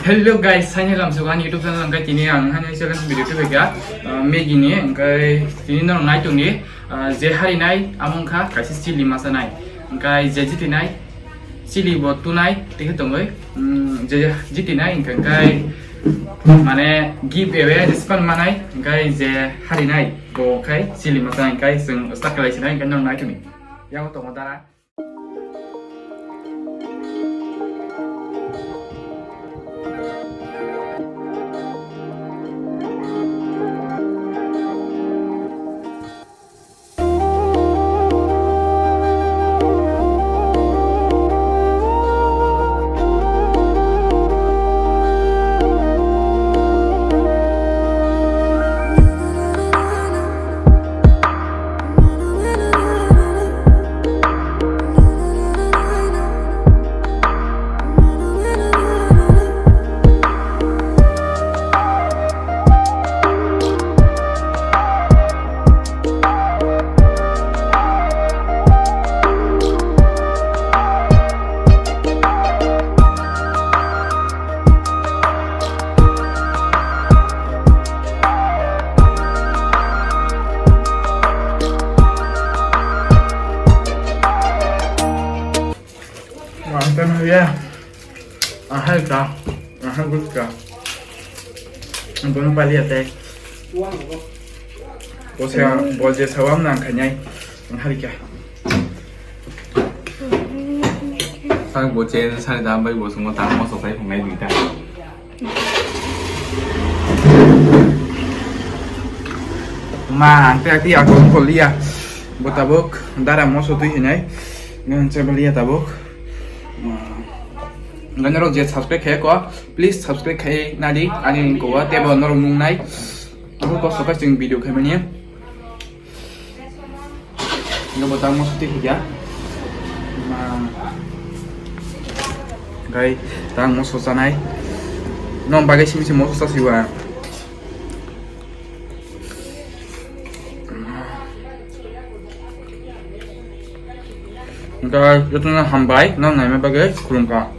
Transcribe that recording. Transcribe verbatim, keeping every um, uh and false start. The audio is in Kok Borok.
Hello guys, saini lamsuk ani YouTube channel, hwnkhe tini ang hani challenge video tubui kha, uh, Maggi ni, hwnkhe tini norok nai tongdi, uh, je harinai amo wngkha kaisa chili masanai, hwnkhe je jitinai chili bo tunai tei khe tongwi, um, je jitinai hwnkhe, hwnkhe mane gift away response manai, hwnkhe je harinai bo khai chili masanai, hwnkhe chwng start khlai sinai, hwnkhe norok nai tongdi. Yago tongo dara. Mantan ya. Ahal ka. Ahal gut ka. Bono pali ate. Bo se, bo je sawam nang khanyai. Ang hari kya. Sang bo chen sari dam bai bo sungo tang mo sokai phungnai duita. Ma, ang te ati ako ko liya. Bo tabuk dara moso twi hinai. Ngan che baliya tabuk. Ma. Ngan ro je subscribe khe ko, please subscribe khai nadi ani ko wa tebo norok nungnai. Ako ko sokai sing video khai mani. Nobo tang moso twi hiya. Ma. Gai tang moso chanai. Non bagai simi simi moso chasiwa. Gai jotono hambai, non naima bagai khulumkha.